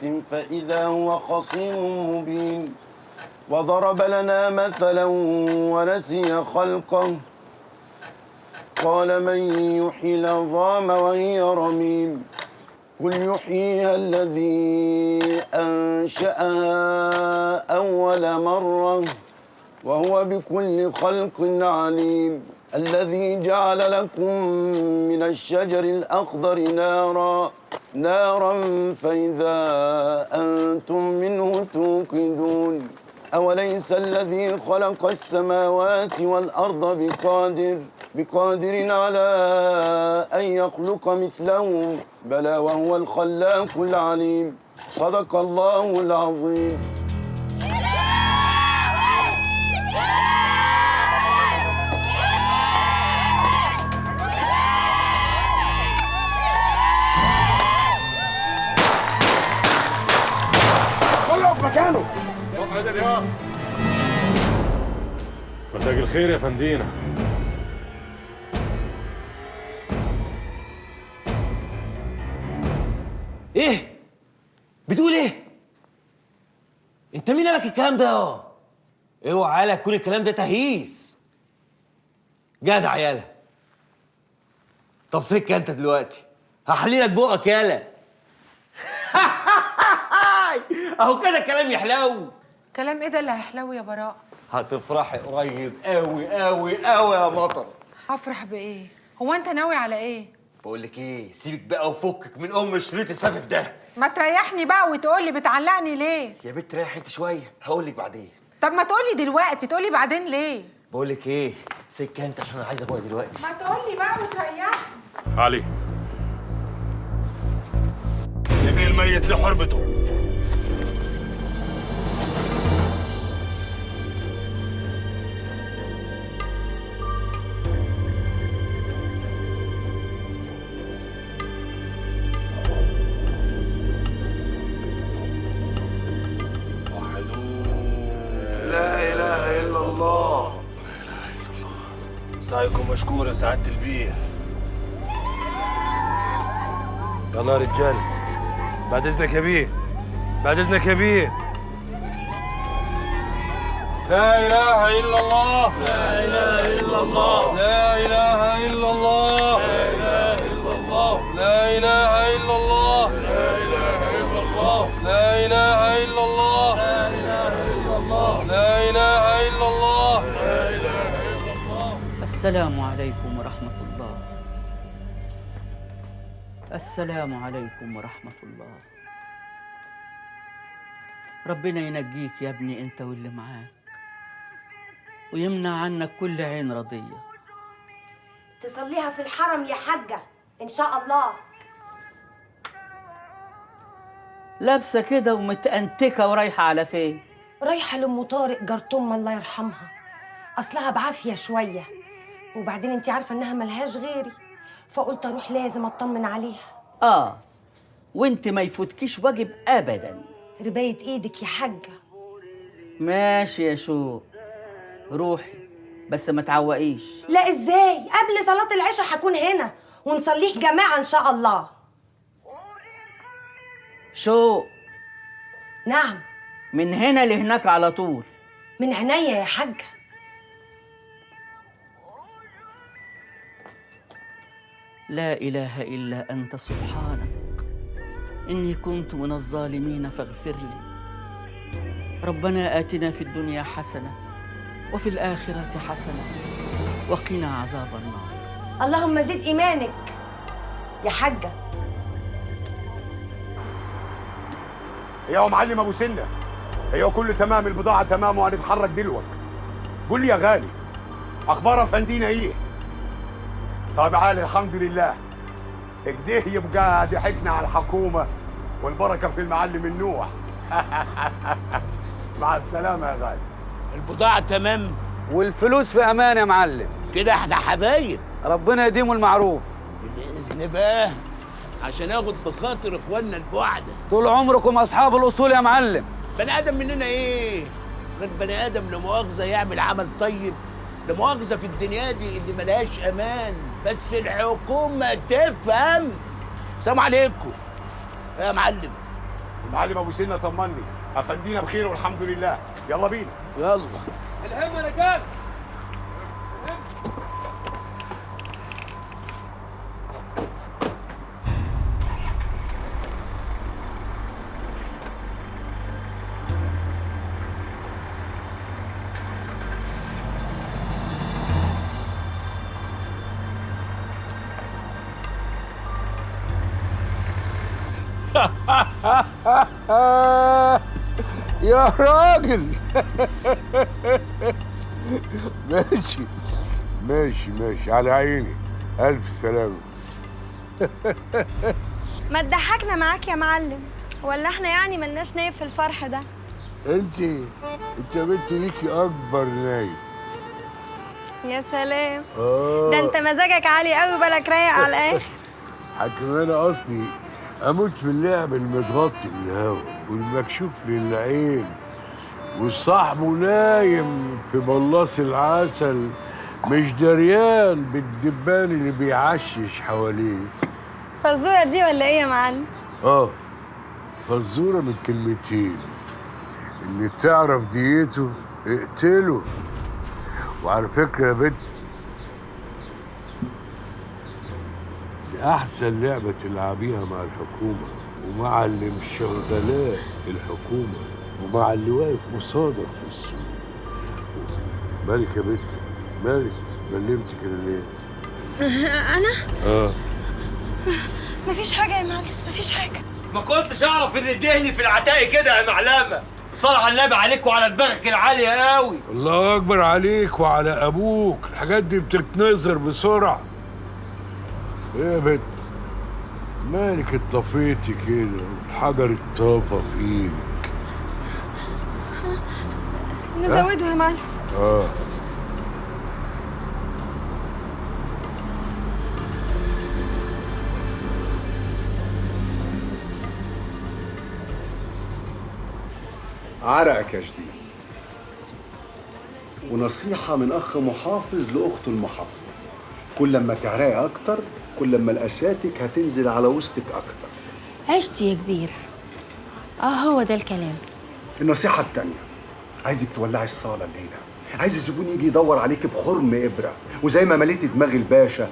واحدة فإذا هو خصيم مبين. وضرب لنا مثلا ونسي خلقه، قال من يحيي العظام وهي رميم؟ قل يحييها الذي أنشأها أول مرة وهو بكل خلق عليم. الذي جعل لكم من الشجر الأخضر نارا فإذا أنتم منه توقدون. أوليس الذي خلق السماوات والأرض بقادر على أن يخلق مثلهم؟ بلى وهو الخلاق العليم. صدق الله العظيم. كله في مكانه. مساء الخير يا فندينا. ايه؟ بتقول ايه؟ انت مين قالك الكلام ده؟ اوعى يالا يكون الكلام ده تهيس. جدع يالا. طب سكة انت دلوقتي، هحلي لك بقك يالا. اهو كده كلام يحلو. كلام ايه ده اللي هيحلو يا براء؟ هتفرحي قريب قوي قوي قوي يا مطر. هفرح بايه؟ هو انت ناوي على ايه؟ بقول لك ايه، سيبك بقى وفكك من ام الشريط السفف ده. ما تريحني بقى وتقولي بتعلقني ليه؟ يا بنت ريح انت شوية، هقول لك بعدين. طب ما تقولي دلوقتي، تقولي بعدين ليه؟ بقول لك ايه، سكة انت عشان انا عايز ابويا دلوقتي. ما تقولي بقى وتريحني. علي ابن الميت لحرمته. لا إله إلا الله. سعيكم مشكور يا سعادة البيه. يلا يا رجال، بعد إذنك يا بيه، بعد إذنك يا بيه. لا إله إلا الله، لا إله إلا الله، لا إله إلا الله، لا إله إلا الله، لا إله إلا الله، لا إله إلا الله. السلام عليكم ورحمة الله. السلام عليكم ورحمة الله. ربنا ينجيك يا ابني انت واللي معاك، ويمنع عنك كل عين رضية. تصليها في الحرم يا حاجة إن شاء الله. لابسة كده ومتأنتكة ورايحة على فين؟ رايحة لأم طارق جارت أم الله يرحمها، أصلها بعافية شوية، وبعدين أنت عارفة إنها ملهاش غيري، فقلت أروح لازم أطمن عليها. آه، وأنت ما يفوتكيش واجب أبداً. رباية إيدك يا حاجة. ماشي يا شو، روحي بس ما تعوقيش. لا إزاي؟ قبل صلاة العشاء هكون هنا ونصليه جماعة إن شاء الله. شو؟ نعم. من هنا لهناك على طول. من عينيا يا حاجة. لا إله إلا أنت سبحانك إني كنت من الظالمين فاغفر لي. ربنا آتنا في الدنيا حسنة وفي الآخرة حسنة وقنا عذاب النار. اللهم زد إيمانك يا حاجة. يا معلم أبو سنة، هي كله تمام، البضاعة تمام وهنتحرك دلوقتي. قول لي يا غالي، أخبار أفندينا إيه؟ طيب عالي الحمد لله. كده يبقى ضحكنا على الحكومة والبركة في المعلم النوح. مع السلامة يا غالي. البضاعة تمام والفلوس في أمان يا معلم. كده احنا حبايب. ربنا يديمه المعروف. بالإذن بقى عشان اخد بخاطر اخواننا البعدة. طول عمركم أصحاب الأصول يا معلم. بني آدم مننا ايه؟ غير بني آدم لا مؤاخذة يعمل عمل طيب، لا مؤاخذة في الدنيا دي اللي ملهاش أمان، بس الحكومة تفهم. السلام عليكم يا معلم. المعلم ابو سنة طمني، افندينا بخير والحمد لله. يلا بينا. يلا الهمه يا رجال. يا راجل ماشي ماشي ماشي، على عيني، ألف سلامة. ما تضحكنا معاك يا معلم، ولا احنا يعني ملناش نايب في الفرح ده؟ انت بنت ليكي أكبر نايب. يا سلام، ده انت مزاجك عالي قوي، بالك رايق على الآخر. حكم أنا أصلي أموت في اللعب المتغطي بالهوا والمكشوف للعين، وصاحبه نايم في بلاص العسل مش دريان بالدبان اللي بيعشش حواليه. فزورة دي ولا ايه يا معلم؟ اه فزورة من كلمتين، اللي تعرف ديته اقتله. وعلى فكرة يا بنت، دي أحسن لعبة تلعبيها مع الحكومة ومع اللي مشغلاه الحكومة ومع اللي واقف قصادك في السوق. مالك يا بنت؟ مالك؟ بلمت كده ليه؟ أنا؟ آه مفيش حاجة يا معلم، مفيش حاجة. ما كنتش أعرف إن الدهن في العتاق كده يا معلمة. الصلاة على النبي عليك وعلى دماغك العالية قوي. الله أكبر عليك وعلى أبوك، الحاجات دي بتتنظر بسرعة. ايه يا بنت؟ مالك اتطفيتي كده والحجر اتطفى في ايدك؟ نزوده يا معلم. اه عرقك يا جديد. ونصيحة من أخ محافظ لأخته المحافظة، كل لما تعرقي أكتر كل لما الأساتك هتنزل على وسطك أكتر. عشت يا كبير. هو ده الكلام. النصيحة التانية، عايزك تولعي الصالة الليلة، عايز الزبون يجي يدور عليك بخرم إبرة، وزي ما مليتي دماغ الباشا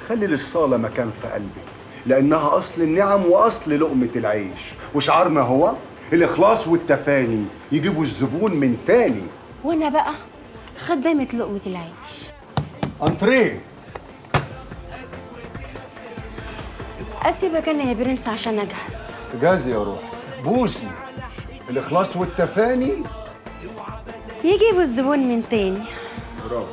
خلي للصالة مكان في قلبك، لأنها أصل النعم وأصل لقمة العيش، وشعارنا هو الإخلاص والتفاني يجيبوا الزبون من تاني. وأنا بقى خدامة لقمة العيش. أنتريه. أسيبك أنا يا برنس عشان أجهز. جاهز يا روح. بوسي الإخلاص والتفاني يجيبوا الزبون من تاني. برافو.